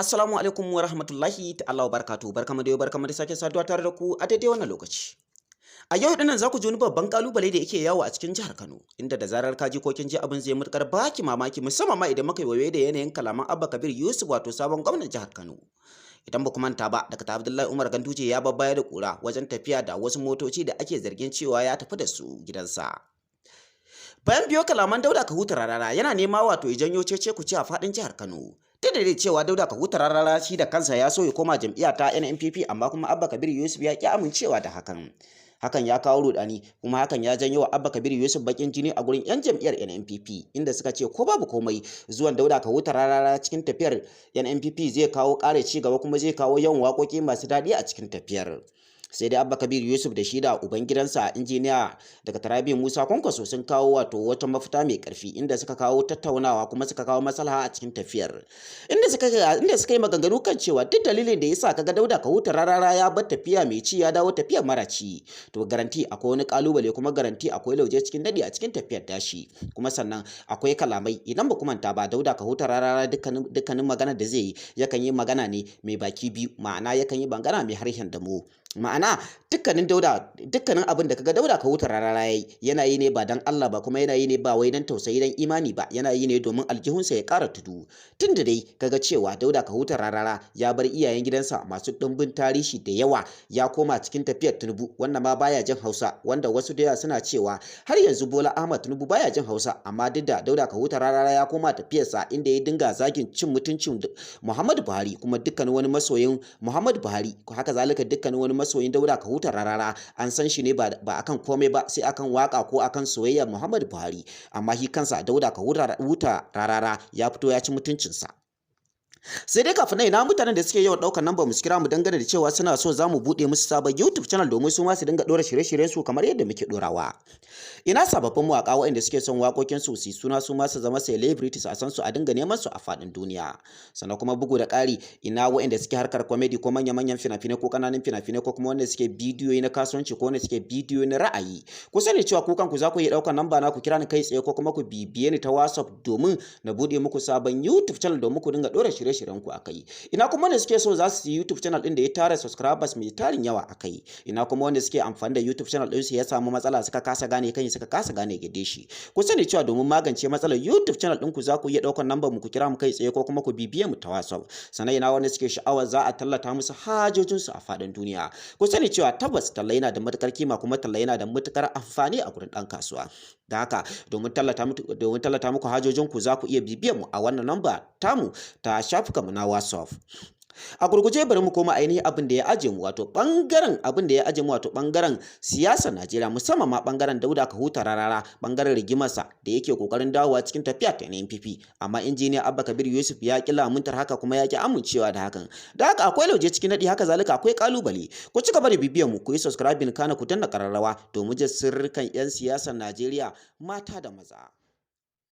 Assalamu alaikum wa rahmatullahi ta'ala wa barakatuhu. Barkamu da yau, barkamu da sake saduwa tare da ku a daidai wannan lokaci. A yau dinnan za ku ji wani babban kalubale da yake yawo a cikin jihar Kano, inda da zarar ka ji ko kin ji, abin zai matukar baki mamaki, musamman ma idan muka yi da yanayin kalaman Abba Kabir Yusuf, wato sabon gwamnan jihar Kano. Idan ba ku manta ba, Dr. Abdullahi Umar Ganduje ya babbaya da kura wajen tafiya da wasu motoci da ake zargin cewa ya tafi da su gidansa. Bayan biyo kalaman Dauda Kahutu Rarara, yana nema wato ya janyo cece kuce a faɗin jihar Kano. Duk da cewa Dauda Kahutu Rarara shi da kansa ya so ya koma jam'iyya ta NNPP, amma kuma Abba Kabir Yusuf ya ki amincewa da hakan. Hakan ya kawo rudani, kuma hakan ya janyo wa Abba Kabir Yusuf bakin jini a gurin 'yan jam'iyyar NNPP, inda suka ce ko babu komai, zuwan Dauda Kahutu Rarara cikin tafiyar NNPP zai kawo ƙara ci gaba, kuma zai kawo yawan waƙoƙi masu daɗi a cikin tafiyar. Sai dai Abba Kabir Yusuf da shi da ubangidansa, Injiniya Dr. Rabi Musa Kwankwaso, sun kawo wato wata mafita mai karfi, inda suka kawo tattaunawa kuma suka kawo maslaha a cikin tafiyar, inda suka yi maganganu kan cewa duk dalilin da yasa kaga Dauda Kahutu Rarara ya bar tafiya mai ci ya dawo tafiyar mara ci, to guarantee akwai wani kalubale, kuma guarantee akwai lauje cikin nadi a cikin tafiyar dashi. Kuma sannan akwai kalamai, idan ba manta ba, Dauda Kahutu Rarara dukkanin magana da zai yi, yakan yi magana ne mai baki biyu, ma'ana yakan yi magana mai harshen damo. Ma'ana dukkanin abin da kaga Dauda Kahutu Rarara yayi, yana yi ne ba dan Allah ba, kuma yana yi ne ba wai dan tausayi, dan imani ba, yana yi ne domin aljihunsa ya ƙara tudu. Tunda dai kaga cewa Dauda Kahutu Rarara ya bar iyayen gidansa masu ɗumbin tarihi da yawa, ya koma cikin tafiyar Tinubu, wanda ma baya jin Hausa, wanda wasu da yawa suna cewa har yanzu Bola Ahmad Tinubu baya jin Hausa, amma duk da Dauda Kahutu Rarara ya koma tafiyarsa, inda ya dinga zagin, cin mutuncin Muhammadu Buhari, kuma dukkanin wani masoyin Muhammadu Buhari, haka zalika dukkanin wani masoyin Dauda Kahutu Rarara, an san shi ne ba akan komai ba sai akan waka ko akan soyayyar Muhammadu Buhari. Amma shi kansa Dauda Kahutu Rarara ya fito ya ci mutuncinsa. Sai dai kafin nan, ina mutanen da suke yawan ɗaukar namba mu su kira mu dangane da cewa suna so za mu buɗe musu sabon YouTube channel domin su ma su dinga ɗora shirye-shiryen su kamar yadda muke ɗorawa? Ina sababbin mawaƙa waɗanda suke son waƙoƙin su su suna, su ma su zama celebrities, a san su, a dinga neman su a faɗin duniya? Sannan kuma bugu da ƙari, ina waɗanda suke harkar comedy ko manya-manyan fina-finai ko ƙananan fina-finai, ko kuma wanda suke bidiyoyi na kasuwanci ko wanda suke bidiyoyi na ra'ayi? Ku sani cewa ku kanku za ku iya ɗaukar namba na ku kira ni kai tsaye, ko kuma ku bibiye ni ta WhatsApp domin na buɗe muku sabon YouTube channel domin ku dinga ɗora shirye-shiryen ku akai. Ina kuma wanda suke so za su yi YouTube channel din da ya tara subscribers mai tarin yawa akai? Ina kuma wanda suke amfani da YouTube channel din su ya samu matsala, suka kasa gane kai, suka kasa gane gide shi? Ku sani cewa domin magance matsalar YouTube channel din ku, za ku iya ɗaukar number mu ku kira mu kai tsaye, ko kuma ku bibiye mu ta WhatsApp. Sannan ina wanda suke sha'awar za a tallata musu hajojin su a faɗin duniya? Ku sani cewa tabbas talla yana da matukar kima, kuma talla yana da matukar amfani a gurin ɗan kasuwa. Da haka domin tallata muku hajojin ku, za ku iya bibiyar mu a wannan number tamu ta shafukanmu na WhatsApp. A gurguje bari mu koma ainihin abin da ya aje mu, wato bangaren abin da ya aje mu, wato bangaren siyasar Najeriya, musamman ma bangaren Dauda Kahutu Rarara, bangaren rigimarsa da yake kokarin dawowa cikin tafiya ta NNPP, amma Injiniya Abba Kabir Yusuf ya ki lamuntar haka, kuma ya ki amincewa da hakan. Da haka akwai lauje cikin nadi, haka zalika akwai kalubale. Ku ci gaba da bibiyar mu, ku yi subscribing, kana ku danna kararrawa domin jin sirrikan 'yan siyasar Najeriya mata da maza.